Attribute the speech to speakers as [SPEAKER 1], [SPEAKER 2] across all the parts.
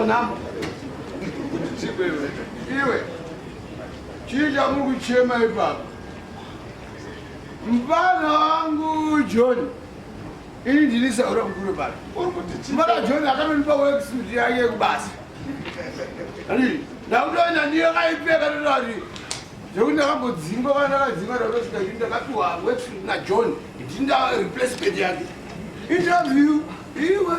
[SPEAKER 1] Panhamo. Iwe. Chii chamuri kuchema ipapo? Mfana wangu John. Ini ndini saura mukuru pano. Mfana John akanonipa worksuit yake yekubasa. Ani ndakutoenda ndiyo kaipfeka ndototi zvekuti ndakambodzingwa kana ndakadzingwa ndakatosvika ini ndakapiwa worksuit naJohn ndinda replacement yake. Interview iwe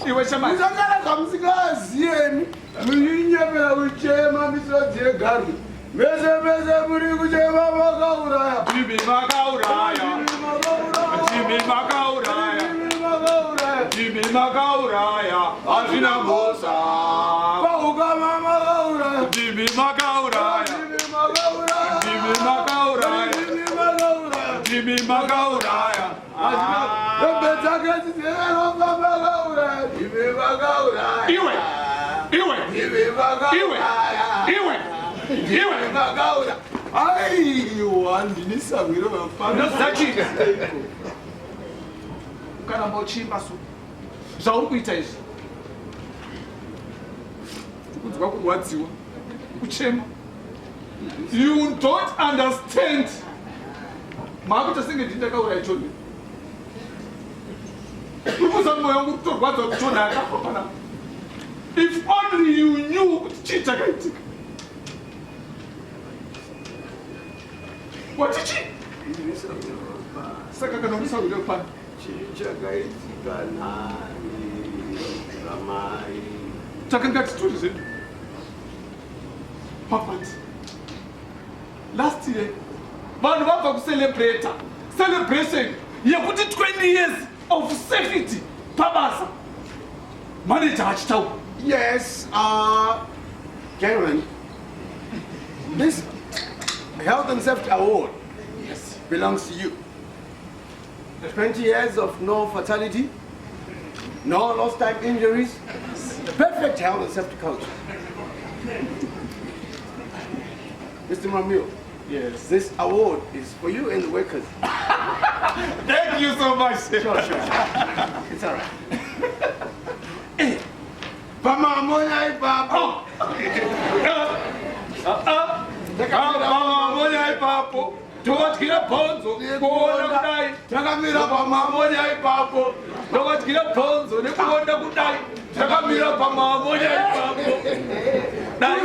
[SPEAKER 2] Iwe shamwari.
[SPEAKER 1] Musagara zvamusingazieni muchinyepera kuchema misodzi yegarwe. Mese mese muri kuchema makauraya.
[SPEAKER 2] Jimmy makauraya. Jimmy makauraya. Jimmy makauraya. Hazvina mhosva.
[SPEAKER 1] Paukama makauraya.
[SPEAKER 2] Jimmy makauraya.
[SPEAKER 1] Jimmy makauraya.
[SPEAKER 2] Jimmy makauraya.
[SPEAKER 1] Jimmy makauraya.
[SPEAKER 2] Jimmy makauraya.
[SPEAKER 1] Hembe dzake dzizeropa makauraya. Jimmy makauraya.
[SPEAKER 2] Iwe. Iwe.
[SPEAKER 1] Jimmy
[SPEAKER 2] Iwe.
[SPEAKER 1] makauraya.
[SPEAKER 2] Iwe. Iwe.
[SPEAKER 1] Makaura. Aiwa ndini sahwiro vafana.
[SPEAKER 2] Unoziva chii? Ukaramba uchiimba so zvauri kuita izvi kunzwa kurwadziwa kuchema you don't understand maakuita senge ndini ndakauraya choni uri kuza mwoyo wangu kutorwadza kuti choni akafa panapa if only you knew kuti chii chakaitika watichi saka kana urisahwire pano
[SPEAKER 1] Chii chakaitika nani ramai?
[SPEAKER 2] Takanga titori zvedu papati last year vanhu vabva kucelebrata celebration yekuti 20 years of safety pabasa manager achitaura.
[SPEAKER 1] Yes, gentlemen, this Health and Safety Award belongs to you. 20 years of no fatality, no lost time injuries, perfect health and safety culture. Mr. Ramil,
[SPEAKER 2] Yes.
[SPEAKER 1] this award is for you and the workers.
[SPEAKER 2] Thank you so much.
[SPEAKER 1] Sure. It's all right. Pamamonya ipapo.
[SPEAKER 2] Pamamonya ipapo tovatyira bhonzo kuona kudai.
[SPEAKER 1] Takamira pamamonya ipapo.
[SPEAKER 2] Tovatyira bhonzo nekuona kudai. Takamira pamamonya ipapo. Dai.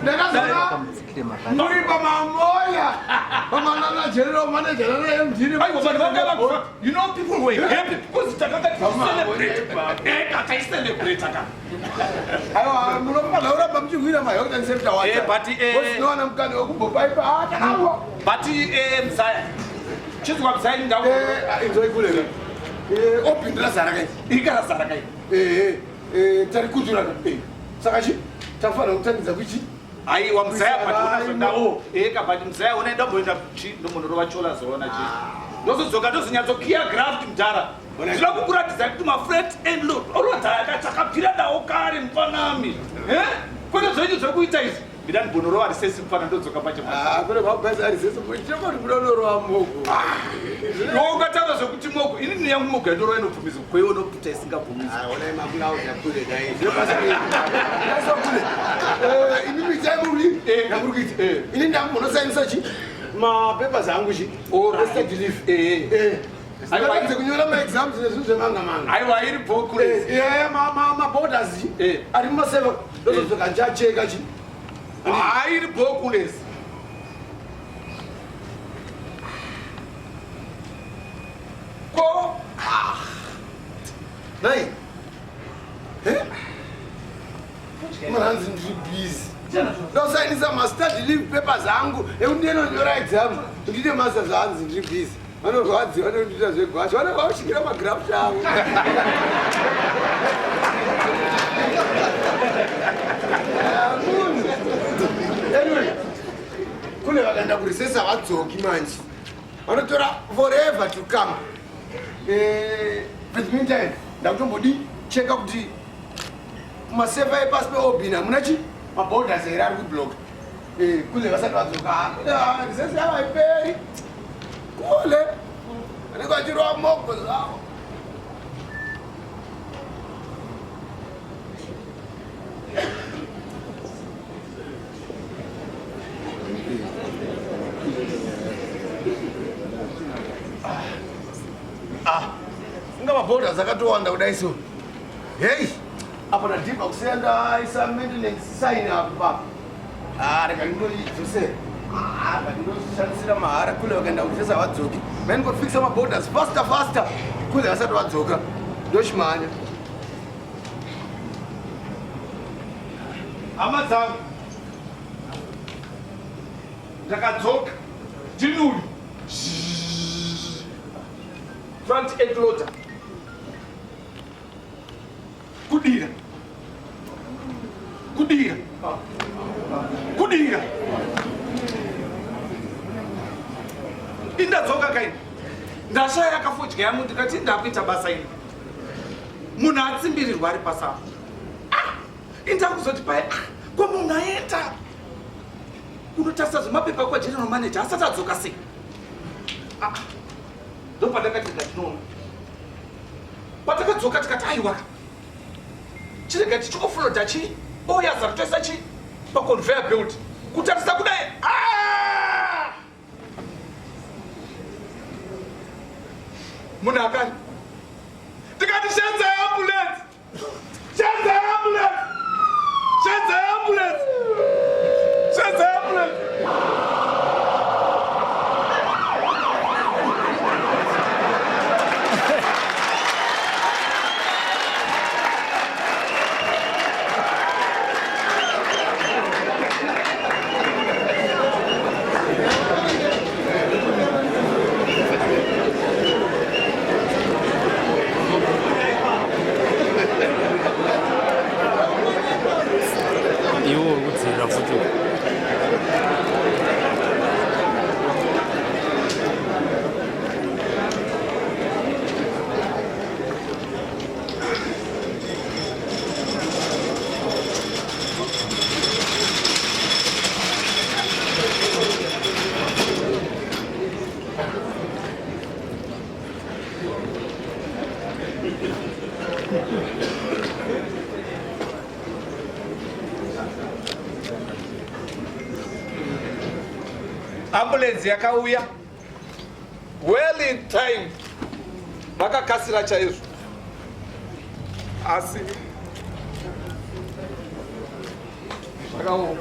[SPEAKER 1] Ndakazona muri pamamonya. Pamanana general manager nana MD.
[SPEAKER 2] Aiwa, vanhu vanga vakufa. You know, people were happy because takanga tichicelebrate. Eka taicelebrate ka.
[SPEAKER 1] Aiwa, munofanira kuramba muchihwira mahealth and safety awards.
[SPEAKER 2] But,
[SPEAKER 1] Because mukana wekumbopaipa. Ah, takangwa.
[SPEAKER 2] But mzaya. Chizwa mzaya ndau.
[SPEAKER 1] Inzoi kule ka. Opindira zara kai.
[SPEAKER 2] Ikara zara kai.
[SPEAKER 1] Tari kutura. Saka chi tafanira kutangidza kuchi.
[SPEAKER 2] Aiwa mzaya, but
[SPEAKER 1] Kuisa
[SPEAKER 2] unazondawo. Eka, but mzaya unoenda mboenda chi ndomunorova chola zona chi. Ndozodzoka ndozonyatsokiya graft mudhara. Ndinoda kukuratidza kuti mafret and load olodhaya takabvira nawo kare mufanami. Eh? Kwete zvenyu zvekuita izvi. Mida ndimbonorova risesi mufana ndodzoka pacho.
[SPEAKER 1] Ah, kune mabhazi ari sese cheko ndikuda unorova mogo.
[SPEAKER 2] Iwe ungataura zvekuti mogo, inini yangu mogo yandorova inobvumidzwa, kweiwe unoputa isingabvumidzwi.
[SPEAKER 1] Ah, onai makulauza kule dai. Zvino basa rei? Basa kule. Ini mitai muri? Ndakuri kuita. Ini ndakunosainisa chi? Mapapers angu chi?
[SPEAKER 2] Alright.
[SPEAKER 1] Study leave.
[SPEAKER 2] Aiwa,
[SPEAKER 1] Aiwa, kunyora maexams nezvinhu zvemanga manga.
[SPEAKER 2] Aiwa, iri bhoku rezi.
[SPEAKER 1] Maborders chi? Ari mumaseva. Ndozodzoka ndichacheka chi?
[SPEAKER 2] Hayi, iri bhoku rezi. Ko
[SPEAKER 1] Nai. Eh? Manhanzi ndiri busy. Ndosainisa mastudy leave papers angu ekuti ndinonyora exam. Ndine masa zvaanzi ndiri busy. Vanorwadziwa nekundiita zvegwasha. Vanenge vakusvikira magraft avo. Ah, munhu. Anyway, kune vakaenda kurecess havadzoki manje. Vanotora forever to come. For the meantime, ndakutombodi cheka kuti kumasefa epasi peobin hamuna chi maborders here ari kublock. Kule vasati vadzoka. Recess yavo haiperi. Kule vanenge vachirova mogo zvavo. Ah, inga maborders akatowanda kudai so. Hey, apa ndadhibha kusiya ndaisa maintenance sign apo pa. Ah, rega ndindoidzosera. Ah, ndindoshandisira mahara kule vakaenda kufesa vadzoki. Man go maborders faster faster. Kule vasati vadzoka. Ndochimhanya.
[SPEAKER 2] Hama dzangu. Ndakadzoka. Ndinuri. Front end loader. Kudira. Kudira. Kudira. Indadzoka kaini. Ndashaya yakafodya yangu ndikati ndakuita basa ini. Munhu atsimbirirwa ari pasa. Ah! Indakuzoti paye ah, ko munhu aenda kunotarisa zvemapepa kwa general manager asati adzoka sei? Ah. Ndopandakati ndatinoona. Patakadzoka tikati aiwa chirega tichiofuloda chi oyaza toisa chi paconveyor belt kutarisa kudai ah! munhu akani tikati shenza yeambulance shenza yeambulance shenza yeambulance shenza yeambulance
[SPEAKER 3] Iwo uri kudzirira futi.
[SPEAKER 2] Ambulance yakauya well in time, vakakasira chaizvo, asi zvakaoma.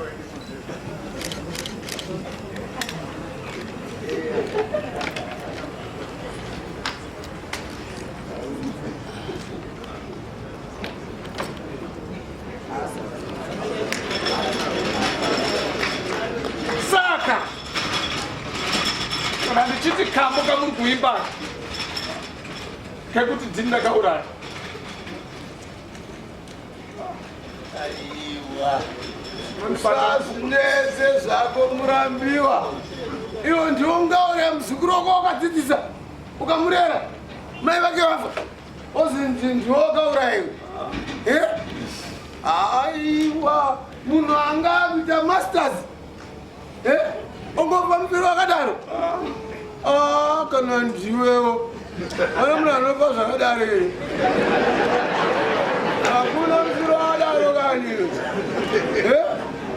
[SPEAKER 2] Saka kana ndichiti kambo kamuri kuimba kekuti ndini ndakauraya.
[SPEAKER 1] Aiwa. Usazvinetse zvako murambiwa. Iwo ndiwo ungauraya muzukuru wako wakadzidzisa ukamurera mai vake vafa ozinzi ndiwo wakauraiwa. Eh? Aiwa, munhu anga akuita masters. Eh? Ongofa mupiro wakadaro. Ah, kana ndiwewo. Ana munhu anofa zvakadaro here? Hakuna mupiro wakadaro kani. Eh?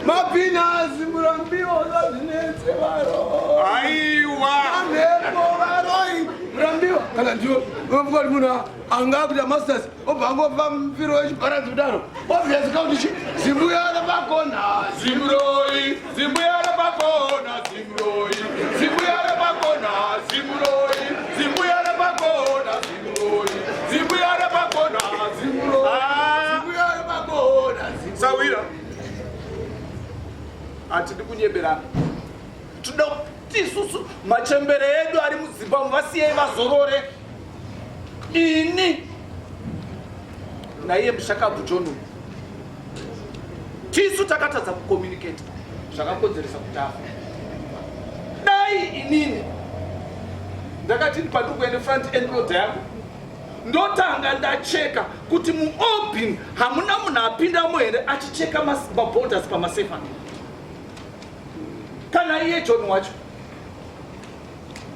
[SPEAKER 1] Mapinasi murambiwa usazvinetse varo.
[SPEAKER 2] Aiwa.
[SPEAKER 1] Mamhepo varoi murambiwa kana ndiwe unofunga kuti munhu anga akuita masters obva angofa mupiro wechibharanzi kudaro. Obvious ka kuti zimbuya rapakona.
[SPEAKER 2] Zimuroi, zimbuya rapakona, zimuroi, zimbuya rapakona, zimuroi, zimbuya rapakona, zimuroi, zimbuya rapakona,
[SPEAKER 1] Zimuroi.
[SPEAKER 2] Ah.
[SPEAKER 1] Zimbuya rapakona. Zimuroi.
[SPEAKER 2] Sawira. Hatidi kunyeberana. Tinoda kuti isusu machembere edu ari mudzimba umu vasiyei vazorore. Ini naiye mushakabvu John uyu tisu takatadza kucommunicate zvakakonzeresa kuti afe. Dai inini ndakati pandiri kuenda front end loader yangu ndotanga ndacheka kuti muobin hamuna munhu apindamo here achicheka maborders pamasefa kana iye John wacho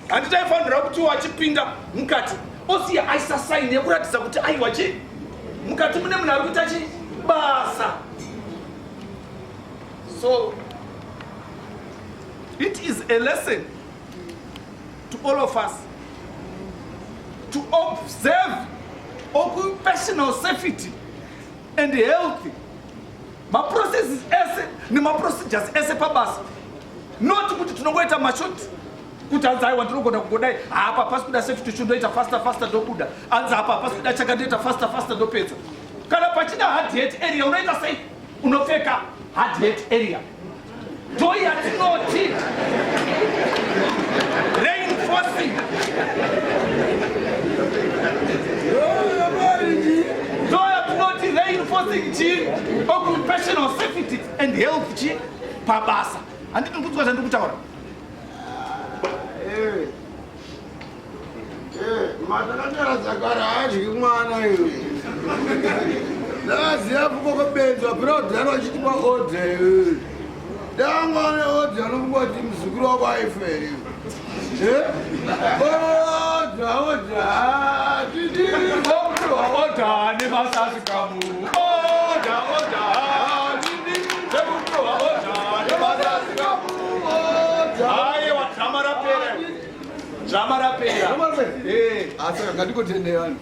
[SPEAKER 2] handitaifanira kuti wachipinda mukati osiya aisa saini yekuratidza kuti aiwa chi mukati mune munhu ari kuita chi basa. So it is a lesson to all of us to observe occupational safety and health maprocesses ese nemaprocedures ese pabasa not kuti tinongoita mashoti kuti hanzi aiwa ndinogona kungodai hapa pasi kuda safety shoe ndoita faster faster ndobuda hanzi apa pasi kuda chaka ndoita faster faster ndopedza kana pachida hard hat area unoita sei unopfeka hard hat area ndo yatinoti reinforcing ndo yatinoti reinforcing chi occupational safety and health chi pabasa handiti ndikudzwa zvandiri kutaura
[SPEAKER 1] eh, eh, matakatara dzakara adyi mwana iwe ndaziva pfuko kobenzwa pira kudhara vachitipa odha iwe ndangwane odha anokungoti muzukuru wako aife here eh? odha odha
[SPEAKER 2] odha nemasasikamu odha odha Aiwa drama rapera. Drama rapera.
[SPEAKER 1] Drama rapera.
[SPEAKER 2] Eh.
[SPEAKER 1] Asi ngandikotende vanhu.